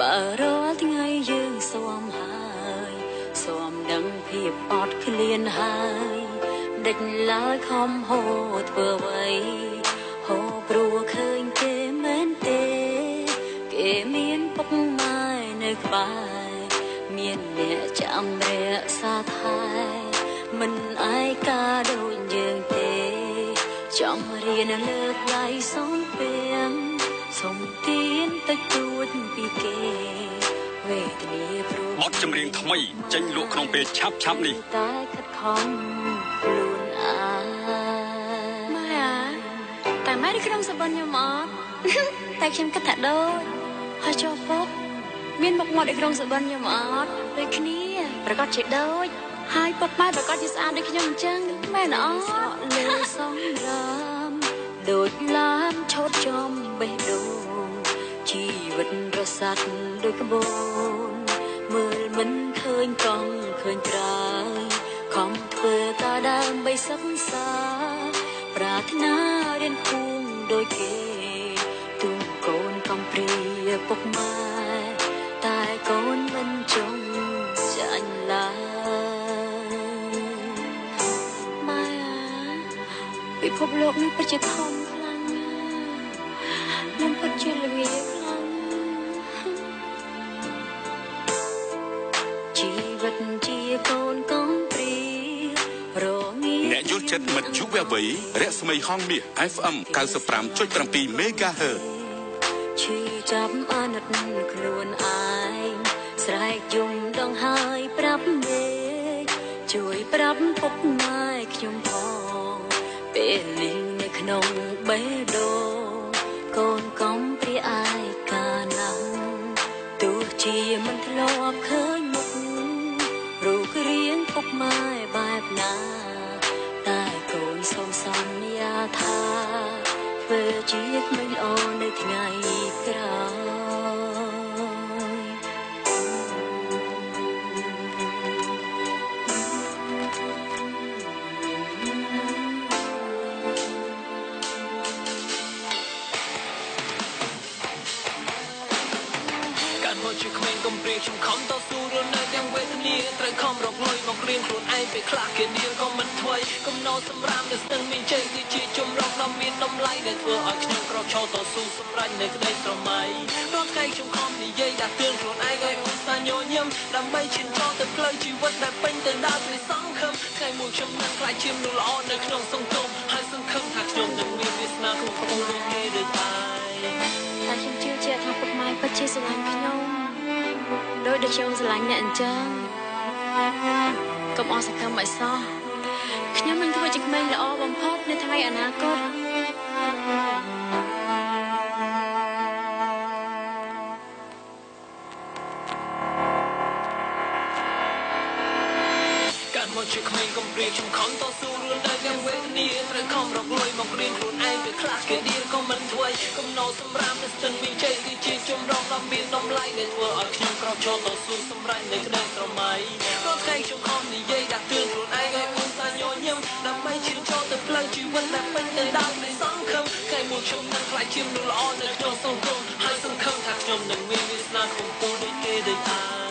បើរាល់ថ្ងៃយើងស៊ាំហើយស៊ាំដឹងភាពអត់ឃ្លានហើយមិនដេចឡើយខំហូរធ្វើអ្វីហូរព្រោះឃើញគេមែនទេគេមានពុកម៉ែនៅក្បែរមានអ្នកចាំរក្សាថែមិនឯកាដូចយើងទេចង់រៀនលើកដៃសូមពៀងសុំទានតិចតួចពីគេវេទនាព្រោះ បទចម្រៀងថ្មីចេញលក់ក្នុងពេលឆាប់ឆាប់នេះ តែខិតខំខ្លួនឯង ម៉ែអាតែម៉ែនៅក្នុងសបិនខ្ញុំអត់ តែខ្ញុំគិតថាដូចហើយចុះពុកមានមុខមាត់នៅក្នុងសបិនខ្ញុំអត់ដូចគ្នាប្រកាសជាដូចហើយពុកម៉ែប្រកាសជាស្អាតដូចខ្ញុំអញ្ចឹងមែនអត់ ស្រក់លើសំរាមដូចឡានឆោតចំបេះដូងជីវិតប្រសាទដូចក្បូនមើលមិនឃើញកង់ឃើញក្រោយខំធ្វើការដើម្បីសិក្សាប្រាថ្នារៀនគួងដូចគេទូកូនកំព្រាពុកម៉ែតែកូនមិនចង់ចាញ់ឡើយ ម៉ែអាពិភពលោកនេះពិតជាធំខ្លាំងណាស់ខ្ញុំពិតជាល្ងាខ្លាំង ជីវិតជាកូនកំព្រារងា អ្នកយល់ចិត្តមិត្តយុវវ័យរស្មីហងមាស FM 95.7 MHz ឈឺចាប់អាណិតខ្លួនឯងស្រែកយំដងហើយប្រាប់មេឃជួយប្រាប់ពុកម៉ែខ្ញុំផងពេលលីងនៅក្នុងបេះដូងកូនកំព្រាឯកាណាស់ទោះជាមិនធ្លាប់ឃើញមុខរូបរាងពុកម៉ែបែបណាតែកូនសូមសន្យាថាធ្វើជាក្មេងល្អនៅថ្ងៃក្រោយ កើតមកជាក្មេងកំព្រាខ្ញុំខំតស៊ូរស់នៅទាំងវេទនាត្រូវខំរកលុយមករៀនខ្លួនឯងពេលខ្លះគេដៀលក៏មិនថ្មីកំណោសម្រាមនៅស្ទឹងមានជ័យគឺជាជំរកដ៏មានតម្លៃដែលធ្វើឲ្យខ្ញុំក្រោកឈរតស៊ូសម្រេចនៅក្តីស្រមៃរាល់ថ្ងៃខ្ញុំខំនិយាយដាស់តឿនខ្លួនឯងឲ្យឧស្សាហ៍ញញឹមដើម្បីឈានចូលទៅផ្លូវជីវិតដែលពេញទៅដោយក្តីសង្ឃឹមថ្ងៃមួយខ្ញុំនឹងក្លាយជាមនុស្សល្អនៅក្នុងសង្គមហើយសង្ឃឹមថាខ្ញុំនឹងមានវាសនាក្នុងខ្លួនដូចគេដូចឯង តែខ្ញុំជឿជាក់ថាពុកម៉ែពិតជាស្រឡាញ់ខ្ញុំដោយដែលខ្ញុំស្រឡាញ់អ្នកអញ្ចឹងកុំអស់សង្ឃឹមឲ្យសោះខ្ញុំនឹងធ្វើជាក្មេងល្អបំផុតនៅថ្ងៃអនាគត កើតមកជាក្មេងកំព្រាខ្ញុំខំតស៊ូរស់នៅទាំងវេទនាត្រូវខំរកលុយមករៀនខ្លួនឯងពេលខ្លះគេដៀលក៏មិនថ្មីកំណោសម្រាមនៅស្ទឹងមានជ័យគឺជាជំរកដ៏មានតម្លៃដែលធ្វើឲ្យខ្ញុំក្រោកឈរតស៊ូសម្រេចនៅក្តីស្រមៃរាល់ថ្ងៃខ្ញុំខំនិយាយដាស់តឿនខ្លួនឯងឲ្យឧស្សាហ៍ញញឹមដើម្បីឈានចូលទៅផ្លូវជីវិតដែលពេញទៅដោយក្តីសង្ឃឹមថ្ងៃមួយខ្ញុំនឹងក្លាយជាមនុស្សល្អនៅក្នុងសង្គមហើយសង្ឃឹមថាខ្ញុំនឹងមានវាសនាខ្ពង់ខ្ពស់ដូចគេដូចឯង។